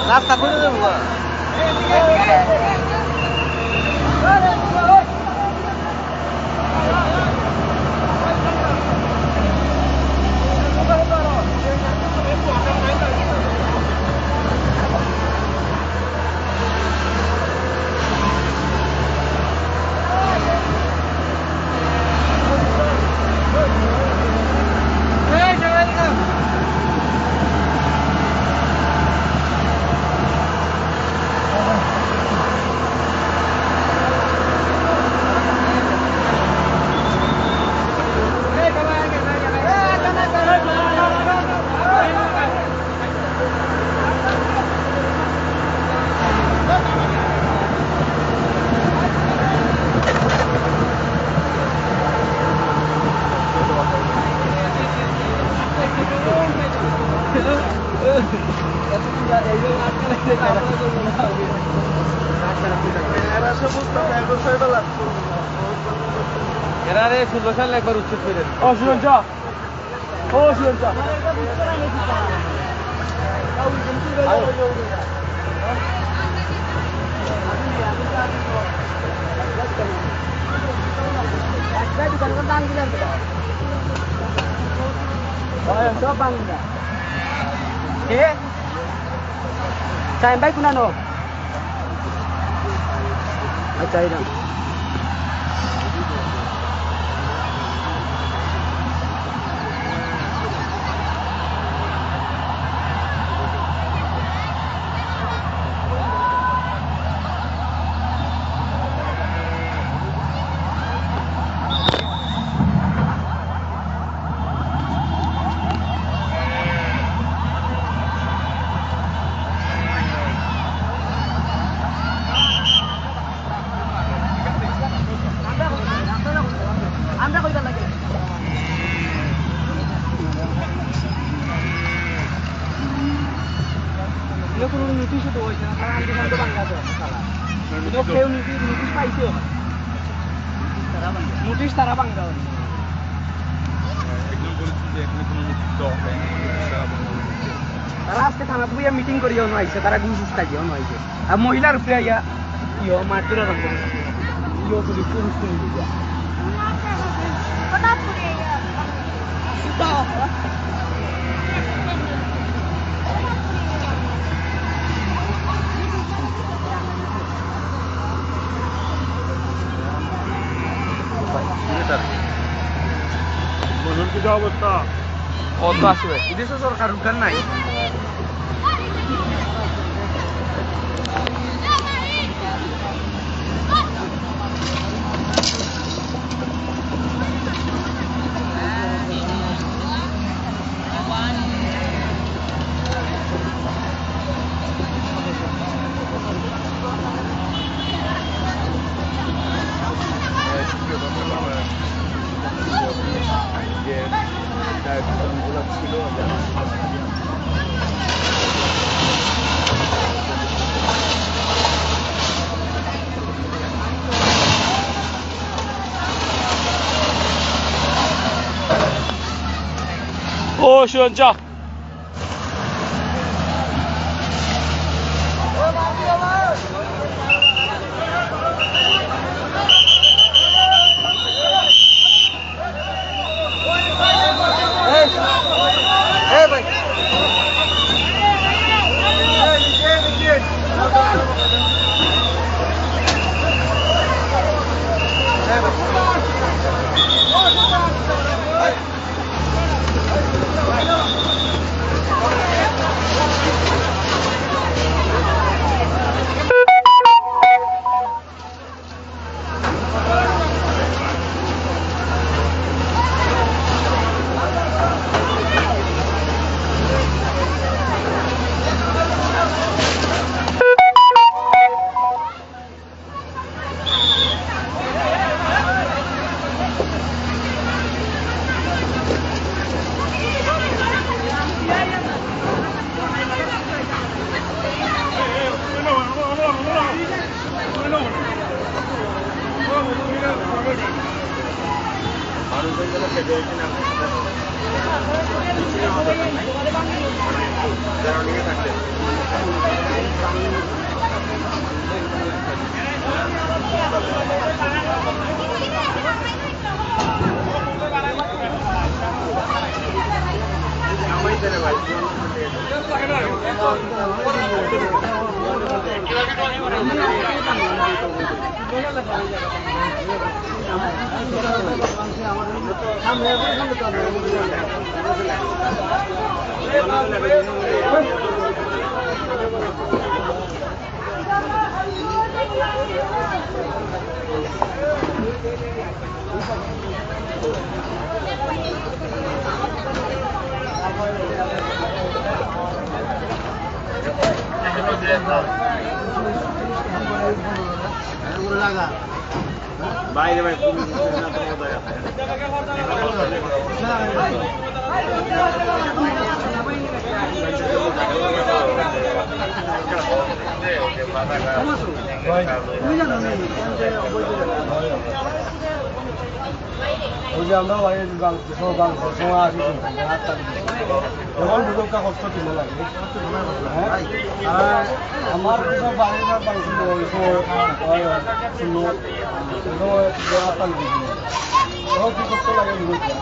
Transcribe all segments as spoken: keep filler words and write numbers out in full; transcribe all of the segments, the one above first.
রাস্তা খুলে দেবো। এরা সমস্ত ব্যবসায়ীরা লাগতো। এরা রে ষোলো সাল একবার উচ্ছেদ করে। ও, সুজন, যা। ও, সুজন, যা। সব ভাঙিয়া। এ? সাইম ভাই, কুনানো? আচ্ছা, এই নাও। ইয়ে কোনো নোটিশও তো হয়েছে না, তারা আন্দোলন তো বাংলা তো তারা। ইয়ে কেউ নোটিশ, নোটিশ পাইছেও না। নোটিশ তারা বাংলা হয়নি। একজন বলেছেন যে এখানে কোনো নোটিশ দেওয়া হয়নি, নোটিশ তারা বাংলা হয়েছে। তারা আজকে থানাত বইয়া মিটিং করিয়া অনো আইছে, তারা ঘুষ উস্কাই দিয়া অনো আইছে। আর মহিলার উপরে আইয়া ইয়ো মারধর আরম্ভ করছে। ইয়ো পুলিশ, পুলিশ, পুলিশ দিয়া। মজুর কি অবস্থা? কত আসবে? বিদেশে সরকার উঠান নাই। ও, সুজন, যা। বাইরে ভাই, খুবই সুন্দর, সুন্দর জায়গা। ওই যে আমরা ভাই, সব বাংলাদেশ সময় আসি কিন্তু, এখন বুঝো কা কষ্ট কিনা লাগে। হ্যাঁ? আর আমার তো সব বাড়ির সব বাংলাদেশ, ওই তো, ওই, শুনলো, ওই তো, ওই যে আপনার দিদি। এখন কি কষ্ট লাগে বুঝো কা?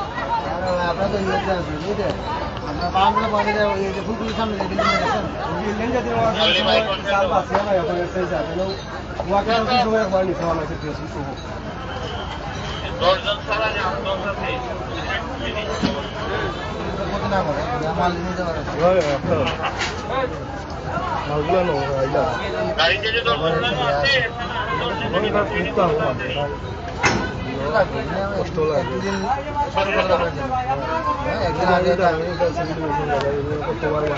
আপনার তো ইয়েতে আছে, বুঝলে? আপনার বাংলা বাড়িতে ওই যে ফুলগুলি সামনে যে বিল্ডিং আছে, ওই বিল্ডিং যদি ওখানে সময় চাল বাঁচিয়ে না, এখন এসে যায়, তাহলে ওয়াকিং টকিং সময় একবার নিতে হবে, আমাকে ড্রেস নিতে হবে। দশজন ছাড়া যান, দশজন নেই। মালগুলো নেই, আইলা। গাড়িতে যে দশজন আছে, এখানে আরো দশজন ওই বাস নিতে হবে। কষ্ট লাগে। একদিন আগে আমি এটা সিভিল ডিভিশন লাগে, এগুলো করতে পারবো না।